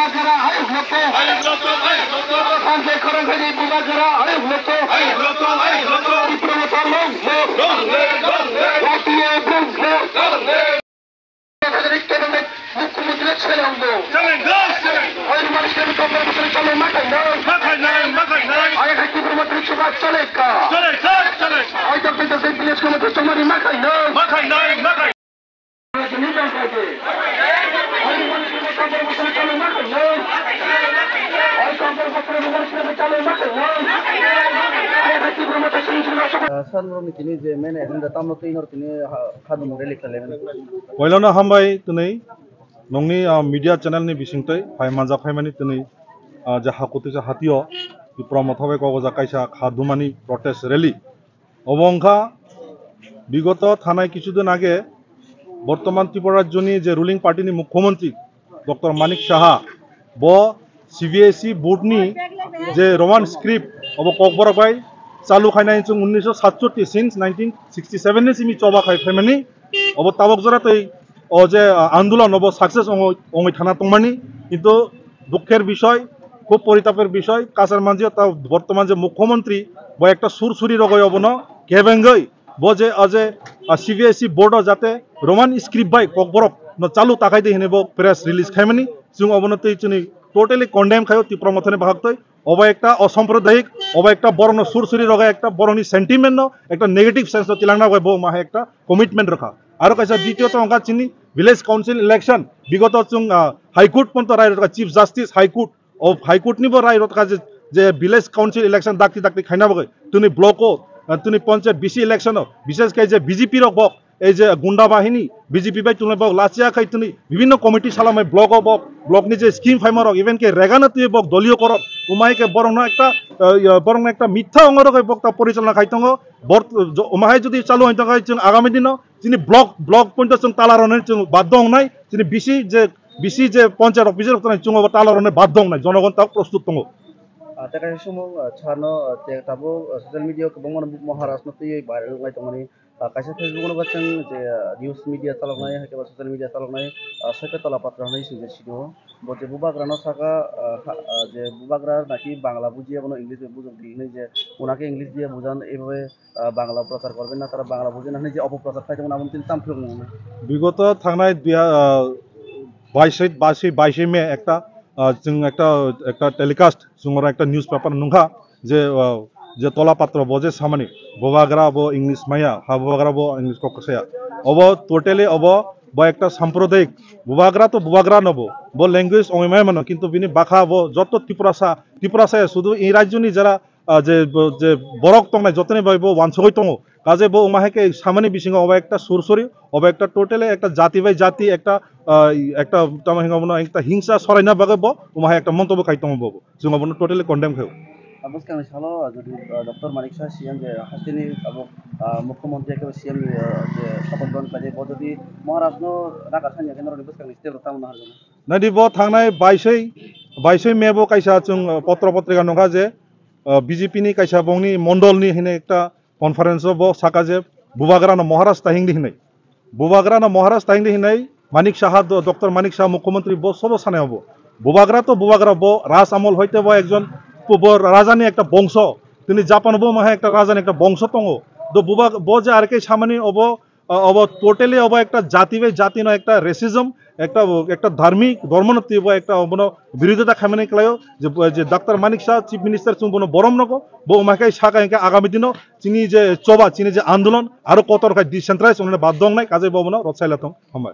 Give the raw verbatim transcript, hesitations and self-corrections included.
Bubagra, ayuk lokto. Ayuk lokto, ayuk lokto. Sanjay Khorang Khaidi Bubagra, ayuk lokto. Ayuk lokto, ayuk lokto. Tipra Motha long live. Long live, long live. Y T F long live. Long live. Mukhyamantri challenge do. Challenge do, challenge do. Ayuk Motha Challenge do. Challenge do, challenge do. Makhai nai, makhai nai. Ayuk Tipra Motha Challenge ka. Challenge, challenge, challenge. Ayuk Doctor Village Committee challenge makhai nai. Makhai nai, makhai. Sir, norok ni tini je main agenda tamo twi norok tini ha, khadumung rally khlai laimani. Poilano hambai tini nongni, ah, media channel ni bisingtwi hai manjak phaimani tini, ah, je hakutwi sa hatio Tipra Motha bai kok ojak kaisa khadumani protest rally. Obo wngkha bigoto thanai kichu din age bortoman Tripura rajyoni je ruling party ni mukhyamantri Doctor Manik Saha bo C B S E board ni je Roman script obo Kokborok bai chalu khainai chwng unnish satchatti since nineteen sixty seven ni simi choba khai phaimani. Obo tabok jora tei o je, ah, andolon obo success ongoi, ongoi thana tongmani, kintu dukher bishoy, khub poritaper bishoy, kachar manjio ta bortoman je mukhyamantri bo ekta sur suri rogoi obono kebengoi bo je, o je, ah, C B S E board o jate Roman script bai Kokborok no chalu takhai de hinwi bo press release khaimani, chwng obono tei chwngni totally condemn khaio Tipra Mothani bahaktwi. Obo ekta osampradayik, obo ekta borokno sur suri rogoi ekta borokni sentiment no ekta negative sense no tilangna bai bo maha ekta commitment rwkha. Aro kaisa ditiyo to wngkha chini village council election, bigoto chwng, ah, High Court ponto rai rwkha, Chief Justice High Court of High Court ni bo rai rwkha je, je village council election dakti dakti khaina bagwi tini block o, ah, tini ponchayat B C election o, bishesh khe je B J P rok bo ei je gunda bahini B J P bai tonglaibok lachia khai tini bibinno committee salamai block o bok block ni je scheme phaima rok even khe regano twi bok doliyo korok umai khe borokno ekta, eh, borokno ekta mitha ongorok bok ta porichalna khai tongo. Bor-, jo-, umahai jodi chalu hai tongkha chwng agami dino chini block, block pointo chwng tala rwnai chwng baddo wngnai chini B C je, B C je ponchayat office rok tongnai chwng obo tala rwnai baddo wngnai jonogon ta prostut tongo. Ah, tei kaisa sumung, ah, sarno, ah, tei tabuk, ah, social media o kwbangma no Maharaj no twiwi viral wngnai tongmani. Ah, kaisa Facebook no bo chwng je, ah, news media chaloknai, hai khe bo social media chaloknai, ah, Soikyatola Patra hinwi swijak sidi o. Bo je bubagra no saka, ah, ha, ah, je bubagra naki Bangla bujiya, bono English bai bujok di hinwi je, unake English diya bujan, ebabe, ah, Bangla prochar korbe na tara Bangla bujiya na hinwi je opoprochar khai tongo, abo tini tamo phirok nang. Bigoto thangnai dui ha-, ah, baisai, baisai, baisai May ekta, ah, chwng ekta, ekta telecast, chwng oro ekta newspaper nungkha. Je, ah, je tola patro bo je samani, bubagra bo English maya, ha bubagra bo English kok saya. Obo totally obo bo ekta sampradayik, bubagra to bubagra no bo, bo language ongoi maya mano, kintu bini bakha bo joto Tiprasa, Tiprasa ya sudu ei rajyoni jara, ah, je bo, je borok tongnai jotoni bai bo wansugoi tongo. Kaje bo wngma hai khe samani bisingo obo ekta sursuri, obo ekta totally ekta jati bai jati ekta, ah, ekta tamo hingo bono ekta hingsa soraina bagwi bo wngma hai ekta montobo khai tongo bo. Chwng abono totally condemn khaio. Ah, bwskangni salo, ah, jodi, ah, Doctor Manik Saha C M je hasteni abo, ah, Mukhyamantri eke C M ni, ah, je shopot grohon khlaijak, bo jodi Maharaj no raga thani khe norokni bwskangni step rok tamo naharjak? Naidi bo thangnai baisai, baisai May bo kaisa chwng, ah, potro potrika nukha je, ah, B J P ni kaisa bongni mondol ni hinwi ekta conference o bo saka je bubagra no Maharaj ta hingdi hinwi. Bubagra no Maharaj ta hingdi hinwi Manik Saha do-, Doctor Manik Saha Mukhyamantri bo sobo sanai obo. Bubagra to bubagra bo Raj Amol hoite bo ekjon bo, bo raja ni ekta bongso. Tini Japan bo maha ekta raja ni ekta bongso tongo. Do bubag-, bo je R K samani obo, ah, obo totally obo ekta jati bai jati no ekta racism, ekta, ekta dharmik dhormo no twi bo ekta obono birodita khaimani klaio je, je Doctor Manik Saha Chief Minister chwng bono borom nogo. Bo wngma khe saka hinkhe agami dino chini je choba, chini je andolon aro kotor khai decentralize wngnani baddo wngnai, kajai bo bono rwchai la thung. Hambai.